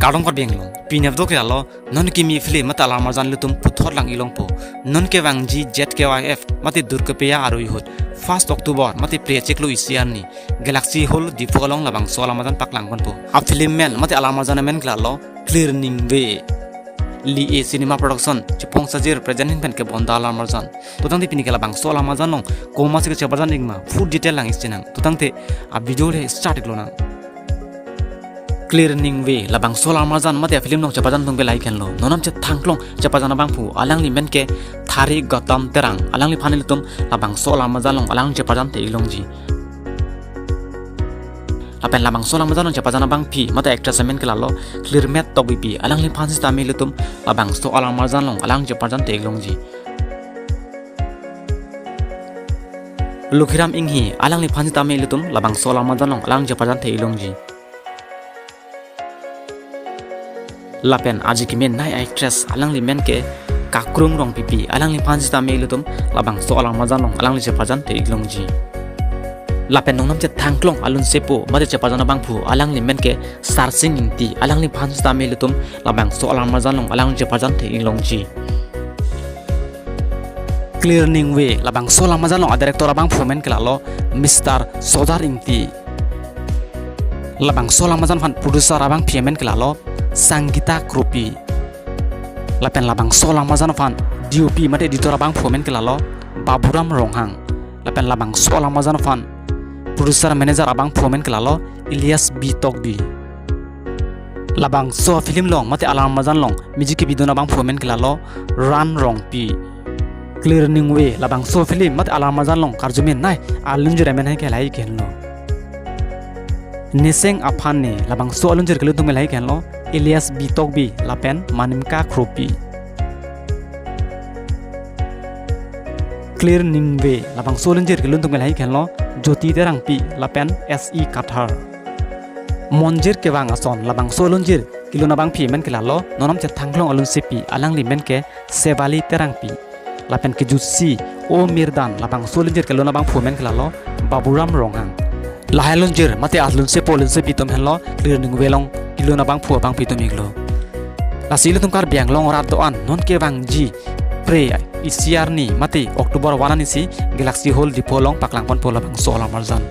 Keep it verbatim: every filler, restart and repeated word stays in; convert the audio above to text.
Kardom Karbi Anglong, pini abdo ke lalo, non kimi film mate alam arjan ilitum puthot lang-i longpo. Non kevangji Z K Y F mate Durga Puja arui ahut, first October mate pre chiklo isi arni, Galaxy Hall Diphu along labangso alam arjan paklang ponpo. A film amen mate alam arjan amen ke lalo, Clearing Way. Li A Cinema Production, Chipong Sajir present ahin pen kebonta alam arjan. To tangte pini ke labangso alam arjan along komatsi kecheparjan ik ma, full detail lang-i chenang. To tangte a video le start ik lonang. Clearing Way, labangso alam arjan mate a film along cheparjan atum ke lahai henlo. Non nam chethang klong cheparjan abangphu, alangli amen ke Thari Gautam Terang, alangliphan ilitum labangso alam arjan along alang cheparjan te-ik longji. Lapen labangso alam arjan along cheparjan abangpi mate actress amen ke lalo, Clearmate Tokbipi, alangliphan sitame ilitum labangso alam arjan along alang cheparjan te-ik longji. Lukhiram Inghi, alangliphan sitame ilitum labangso alam arjan along alang cheparjan te-ik longji. Lapen aji kemenei actress, alangli amen ke Kakrung Rongpipi, alangliphan sitame ilitum labangso alam arjan along alangli cheparjan te-ik longji. Lapen non nam chethang klong alun sepo mate cheparjan abangphu, alangli amen ke Sarsing Ingti, alangliphan sitame ilitum labangso alam arjan along alang cheparjan te-ik longji. Clearing Way, labangso alam arjan along a director abangphu amen ke lalo, Mister Sodar Ingti. Labangso alam arjan aphan producer abangpi amen ke lalo, Sangeeta Kropi. Lapen labangso alam arjan aphan D O P mate editor abangphu amen ke lalo, Baburam Ronghang. Lapen labangso alam arjan aphan producer manager abangphu amen ke lalo, Elias B Tokbi. Labangso film along mate alam arjan along music kebidun abangphu amen ke lalo, Ran Rongpi. Clearing Way, labangso film mate alam arjan along karju menei alunjir amen hai ke lahai henlo. Niseng Aphan Ne, labangso alunjir kelun atum ke lahai henlo, Elias B Tokbi lapen Manimka Kropi. Clearing Way, labangso alunjir kelun atum ke lahai henlo, Jyoti Terangpi lapen S E Kathar. Monjir Kevang Ason, labangso alunjir kelun abangpi amen ke lalo, non nam chethang klong alun sepi, alangli amen ke Shefali Terangpi. Lapen kejutsi O Mirdan, labangso alunjir kelun abangphu amen ke lalo, Baburam Ronghang. Lahai alunjir mate alun sepo alun sepi atum henlo Clearing Way along kelun abangphu abangpi atum iklo. Lasi ilitum Karbi Anglong arat do-an non kevangji pre isi arni mate October one arni si Galaxy Hall Diphu along paklang ponpo labangso alam arjan.